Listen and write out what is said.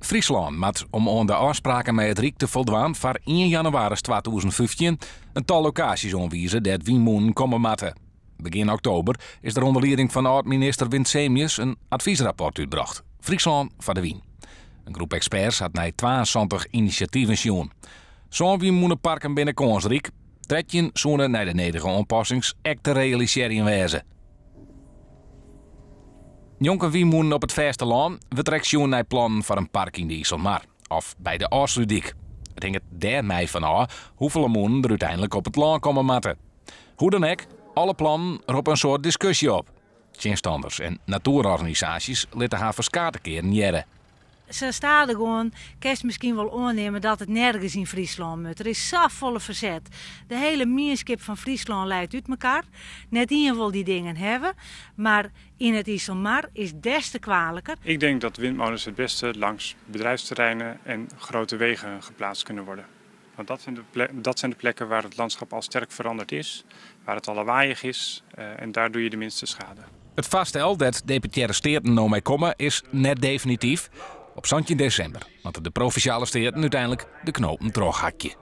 Fryslân moat om oan de ôfspraken mei it Ryk te foldwaan foar ien jannewaris 2015 in tal lokaasjes oanwize dêr't wynmûnen komme moatte. Begjin oktober is der ûnder lieding fan âld-minister Winsemius in advysrapport útbrocht, Fryslân foar de wyn. In groep eksperts hat nei 72 inisjativen sjoen. Sân wynmûneparken binne kânsryk, 13 soene nei de nedige oanpassings ek te realisearjen wêze. Njonken wynmûnen op it fêstelân wurdt der ek sjoen nei plannen foar in park yn de Iselmar of by de Ofslútdyk. It hinget dêrmei fan ôf hoefolle mûnen der úteinlik op it lân komme moatte. Hoe dan ek, alle plannen roppe in soad diskusje op. Tsjinstanners en natoerorganisaasjes litte har ferskate kearen hearre. Sa stadichoan kinst miskien wol oannimme dat it nergens yn Fryslân moat. Der is safolle ferset. De hiele mienskip fan Fryslân leit út mekoar. Net ien wol dy dingen hawwe, mar yn it Iselmar is des te kwaliker. Ik denk dat windmolens het beste langs bedrijfsterreinen en grote wegen geplaatst kunnen worden. Want dat zijn de plekken waar het landschap al sterk veranderd is, waar het al lawaaiig is en daar doe je de minste schade. It foarstel dêr't Deputearre Steaten no mei komme is net definityf. Op 17 desimber moatte de Provinsjale Steaten úteinlik de knopen trochhakje.